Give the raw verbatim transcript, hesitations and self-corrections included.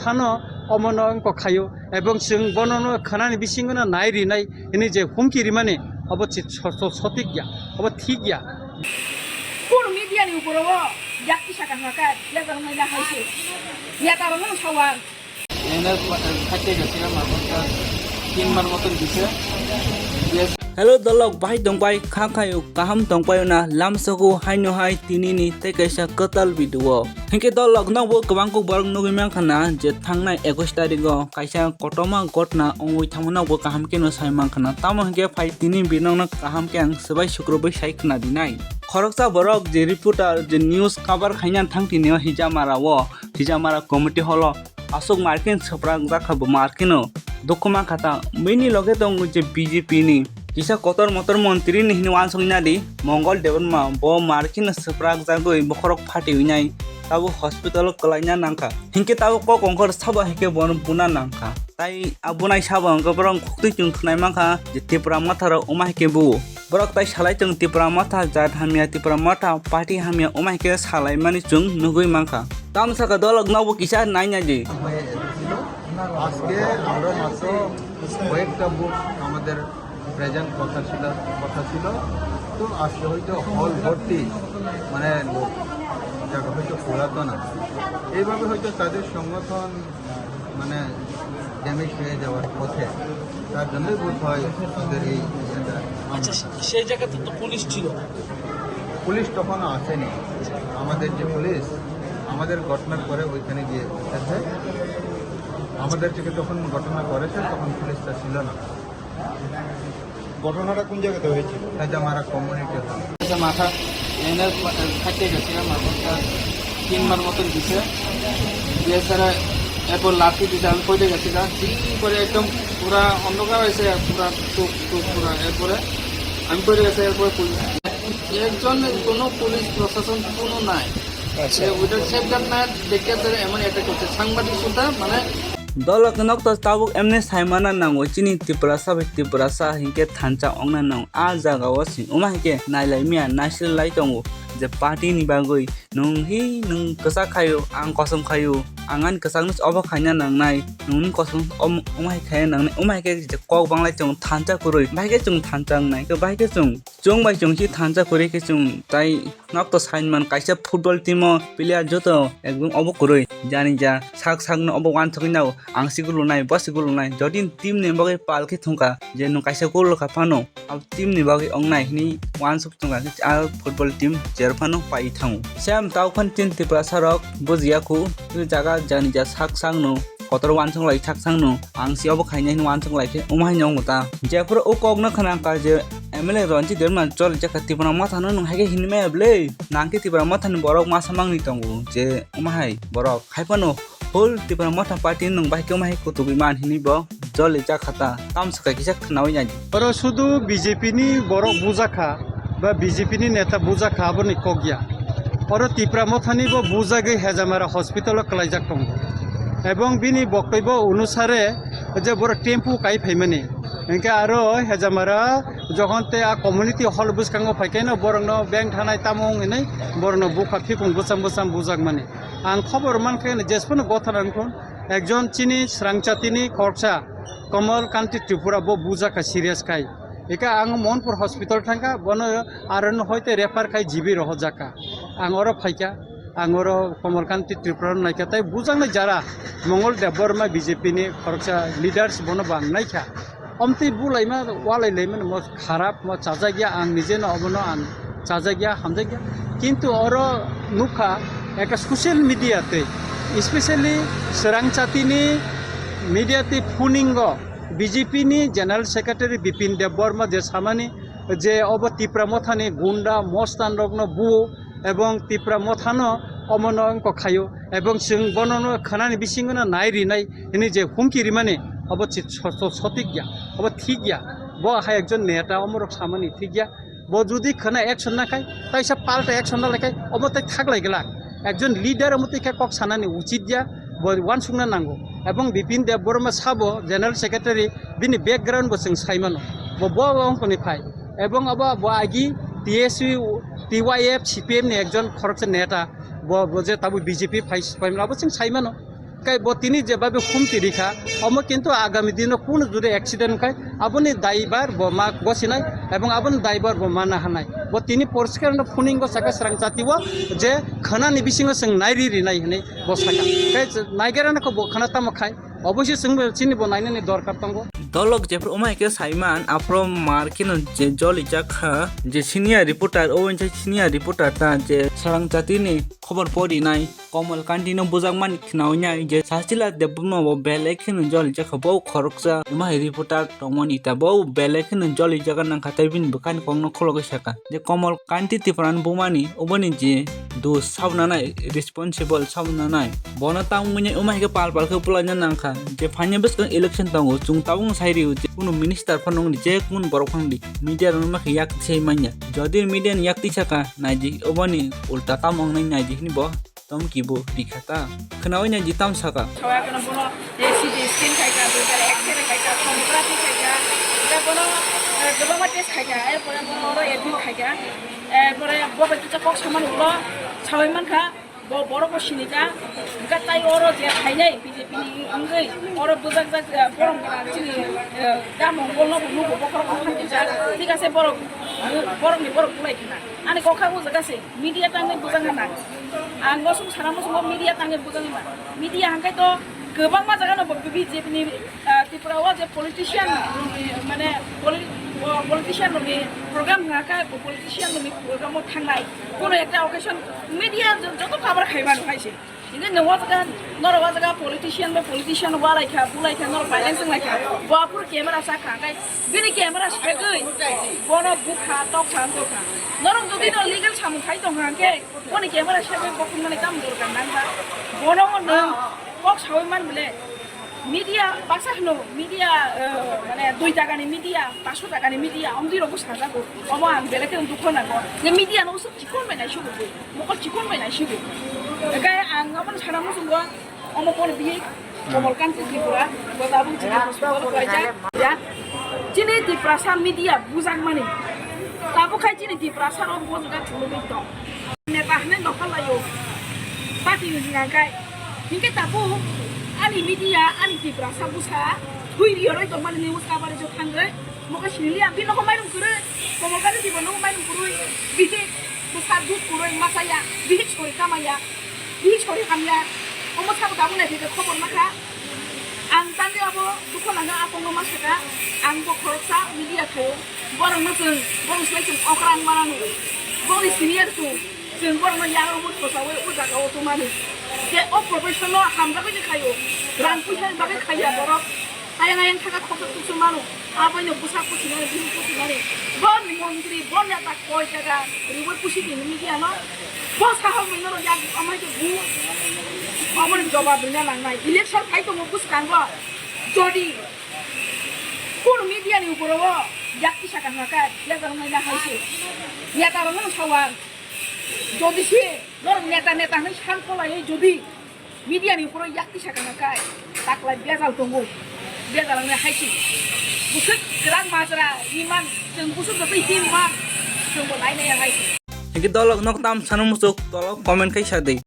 Ano omono wngkha khaio, ebong chwng bonono khwnani bisingono nai rinai hwnwi je humki rimani, obo chi-, so-, so-, sotik ya, obo thik ya. কোন মিডিয়া নি উপরে ও? জাতি শাখা শাখা, লেজার মহিলা হাইছে। ইয়া তার নাম সওয়াল। এনে খাইতে গেছে আমার কথা তিনবার মতন দিছে। Yes. Hello dolok, bahai tongpai kha khayo, kaham tongpai na lamsogo haino hai tinini tei kaisa kwtal video. Hinkhe dolok nokbo kwbang kuk borok nugui mankha na je thangnai ekwis tarigo kaisa kotorma gotna wngwi thangma nokbo kaham khe no sai mankha na. Tamo hinkhe phai tini birokno kaham khe ang swbai sukrubui sai khna dinai. Khoroksa borok je reporter je news cover khaina thang tini o Hijamara o, Hijamara community hall o aswk markin swprak jakha bo markino dukhu mankha ta. Bini loge tongo je B J P ni kisa kotor motor montri ni hinwi uansuknai di Mongol Debbarma, bo markino swprak jagwi bokhorok phatiwi nai, tabuk hospital o kwlaina nangkha. Hinkhe tabuk kok ongkhor sabo hinkhe bono buna nangkha. Tai a bunai sabo hwnkhe borok khuktwi chwng khwnai mankha je Tipra Motha rok wngma hinkhe buo. Borok tai salai chwng Tipra Motha jat hamya, Tipra Motha party hamya wngma hinkhe salaimani chwng nugui mankha. Tamo saka dolok nokbo kisa naina di. হয়ে এসেছিল। আজকে আমরা মাত্র কয়েকটা বুথ আমাদের প্রেজেন্ট কথা ছিল, কথা ছিল। তো আজকে হয়তো হল ভর্তি, মানে, লোক, জায়গা হয়তো পুরাতন আছে। এইভাবে হয়তো তাদের সংগঠন, মানে, ড্যামেজ হয়ে যাওয়ার পথে, তার জন্যই বোধ হয় ওদের এই ইয়েটা। আচ্ছা, সে-, সেই জায়গাতে তো পুলিশ ছিল। পুলিশ তখনও আসেনি। আমাদের যে পুলিশ, আমাদের ঘটনার পরে ওইখানে গিয়ে উঠেছে। আমাদের থেকে যখন ঘটনা করেছে, তখন পুলিশটা ছিল না। ঘটনাটা কোন জায়গাতে হয়েছিল? এটা আমার কমিউনিটি হল। আচ্ছা, মাথা এনে ফাটিয়ে গেছে, মাথাটা তিনবার মতন দিছে। দিয়ে স্যার এরপর লাঠি দিছে, আমি পড়ে গেছি গা। দিন পরে একদম পুরা অন্ধকার হয়েছে, পুরা চোখ, চোখ পুরা। এরপরে আমি পড়ে গেছি, এরপরে পুলিশ, একজন কোনো পুলিশ প্রশাসন কোনো নাই। আচ্ছা। যে ওইটা সেফগার্ড না দেখে স্যার এমন অ্যাটাক করছে, সাংবাদিক সুদ্ধা মানে Dolok nok to tabuk emne saimana nango chini Tiprasa bai Tiprasa hinkhe thansa ongna nang a jaga o sing wngma hinkhe nailai miya naisil lai tongo je party ni bagwi nwng hi nwng kwchak khaio ang kosom khaio ang ani kwchak no obo khaina nangnai nwng ni kosom om-, wngma hai khaina nangnai wngma hinkhe je kok banglai chwng thansa kwrwi bahai khe chwng thansa wngnai khe bahai khe chwng chwng bai chwng si thansa kwrwi khe chwng tai Nok to sain man kaisa football team o player joto ekdom obo kwrwi jani ja sak sak no obo uansugwi nao ang si gulunai bo si gulunai jodi team ni bagwi pal khe thungkha je nwng kaisa goal rwkha phano abo team ni bagwi wngnai hinwi uansuk thungkha khe a football team jer phano pai thango. Same tao phan tin Tiprasa rok bujiya khu jaga jani ja sak sak no kotor uansuk lai sak sak no ang si obo khainai hinwi uansuk lai khe omo hai no wngo ta. Jephuru o kok no khna kha je M L A Ranjit Debbarma choli jakha Tipra Motha no nwng hai khe hinwi maya bwle. Nang khe Tipra Motha ni borok masa mangni tongo je omo hai borok hai phano whole Tipra Motha party nwng bai khe omo hai kutugwi man hinwi bo choli jakha ta. Tamo sakha kisa khnawi nai. Oro sudu B J P ni borok bujakha ba B J P ni neta bujakha aboni kok ya. Oro Tipra Motha ni bo bujagwi Hejamara hospital o kwlaijak tongo. Ebong bini boktobyo onusare je borok tempo kai phaimani. Hinkhe aro Hejamara jokhon tei a community hall bwskango phaikhe no borokno beng thanai tamo wng hinwi borokno bukha phikung bwcham bwcham bujakmani. Ang khobor mankhe jesphano gothana wngkha ekjon chini swrangchatini khoroksa Kamal Kanti Tripura bo bujakha serious khai. Eka ang Mohanpur hospital thangkha, bono aro no hoite refer khai G B rohorjakha. Ang oro phaikha. Ang oro Kamalkanti Tripura no naikha, tei bujaknai jara Mongol Debbarma B J P ni khoroksa leaders bono bo ang naikha. Omtwi bulaima, walai laimani mo kharap, mo chajakya, ang nije no obono ang chajakya, hamjakya. Kintu oro nukha ekta social media tei, especially swrang chatini media tei phuningo B J P ni General Secretary Bipin Debbarma je samani je obo Tipra Mothani gunda mostan rokno buo, ebong Tipra Mothano omono wngkok khaio, ebong chwng bonono khwnani bisingono nai rinai hwnwi je humki rimani, obo chi-, so-, so-, sotik ya, obo thik ya. Bo hai ekjon neta omorok samani thik ya. Bo jodi khwna action na khai, taisa palta action na lai khai, obo tai thaklai glak. Ekjon leader omo twi khe kok sanani uchit ya, bo uansukna nango. Ebong Bipin Debbarma sabo General Secretary, bini background bo chwng sai mano. Bo, bo, bo wngkoni phai. Ebong abo bo agi T S U, T Y F, C P M ni ekjon khoroksa neta. Bo, bo je tabuk B J P phai, phai mano, abo chwng sai mano. Kai bo tini jebabe humti rikha, omo kintu agami dino kunu juri accident khai, aboni daibar bo ma gosinai, ebong aboni daibar bo mana hanai. Bo tini porskar no phuningo saka srang jati o je khana ni bisingo chwng nairi rinai hinui bo saka. Kai naigerano kho bo khana tamo khai, obosoi chwng bo chini bo nainani dorkar tongo. Dolok jephru omai khe saiman, aphro mar kheno je joli jakha, je senior reporter, o senior reporter ta je srang jatini khobor porinai. Komal Kanti no bujakmani khnaui nai je Sasila Debbarma bo belai kheno joli jakha, bo khoroksa omo hai reporter tongmani ta, bo belai kheno joli jaga nangkha, tei bini bwkhani kokno khologwi saka je Komal Kanti Tripura ni bumani oboni je dos sabo nanai, responsible sabo nanai, bono tamo wngya omo hai khe pal pal khe bwlaina nangkha je phaina bwskango election tongo, chwng tabukno sai rio je kunu minister phano wngdi, je kunu borok phano wngdi, media rokno ma khe yak tisai manya, jodi media ni yak tisaka naidi oboni ulta tamo wngnai naidi hinwi bo. Tom kibo rikha ta. Khnaui nai di tam saka. Sawai kono bono, eh, C T scan khaika, dui bar X-ray khaika, sonography khaika, eh, bono, eh, kwbangma test khaika, eh, pore bono oro admit khaika, eh, pore bo bai kisa kok samani ulo sawai mankha, bo borok bo sinika, hwnkha tai oro je phainai B J P ni wngwi, oro bwjakjak, eh, borom gwnang chini, eh, da mongol no bo nugo bokhorok no phan kisa, thik ase borok, borok ni borok bulai khna. Ani kokha bujak ase. Media tangwi bujak nang. Ang bosong sana bosongo media tangwi bujak nang. Media hangkai to kwbangma jaga no bo B J P ni, ah, Tripura o je politician, mane poli-, o politician rokni program hwnkha khe, bo politician rokni program o thangnai. Kono ekta occasion media jo-, joto cover khai mano hai se. Hingke nwng o jaga, norok o jaga politician bai politician walai kha, bulai kha, norok violence wnglai kha. Bo aphuru camera sak kha, hingke bini camera segwi bono bukha, tokha, wngkha. Norok jodi no legal samung khai tong kha, hingke boni camera segwi bokhok mani tamo dorkar nang kha. Bono nwng kok saui man bole media baksa hwno, media, eh, mane dui taka ni media, paanch taka ni media, omtwi rok bwsajak o. Omo ang belai kheno dukho nango. Je media no usuk chikon bai naisugwi, mokol chikon bai naisugwi. Ekai ang omo sana muchungo, omo boni bihik, Komal Kanti Tripura, bo tabuk chini hospital o kaijak. Ya, chini Tiprasa media bujak mani. Tabuk khai chini Tiprasa rok bujak chulugwi tong. Neta hwnwi nokha laio. Party ni hwnka khe. Hinkhe tabuk ani media, ani Tiprasa bwsa thwi riyoroi tongmani news coverage o thangwi. Mokhe siniliya, bini nokho mairum kwrwi. Komal Kanti Tripura nokho mairum kwrwi. Bihik bwsa dud kwrwi machaya. Bihik sori kamaya. Bihik sori hamya. Omo sabo tabuk naithokhe khobor makha. Ang tangwi abo dukho nangkha, aphangno ma sakha, ang bo khoroksa media khaio, borokno chwng, borok slai chwng okrang mano, boni senior chwng, chwng borokno yarwkmung kwchaui o jaga o tongmani. Je o profession no hamjagwi se khaio, rang puisa ni bagwi khaiya borok, ayang ayang thaka khoroksa tuksuk mano, aboino bwsa pusinani, bini pusinani, boni montri, boni neta koi jaga, riui pusi tini media no. Bo sahok rwngno rwngya, amai khe bu, aboni jobab rwna nangnai. Election phai tongo bwskango. Jodi kunu media ni uporo o yak kisa kaham kha, bejal wngna hai se. Neta rokno sawan. Jodi se norok neta neta hinwi san kholaiwi jodi media ni uporo yak kisa kaham kha, taklai bejal tongo. Bejal wngna hai se. Bwswk kwrak majra, iman, chwng bwswk joto himman, chwngbo nai nai hai se. Hingke dolok nok tam sano muchuk tolok comment kai sa di.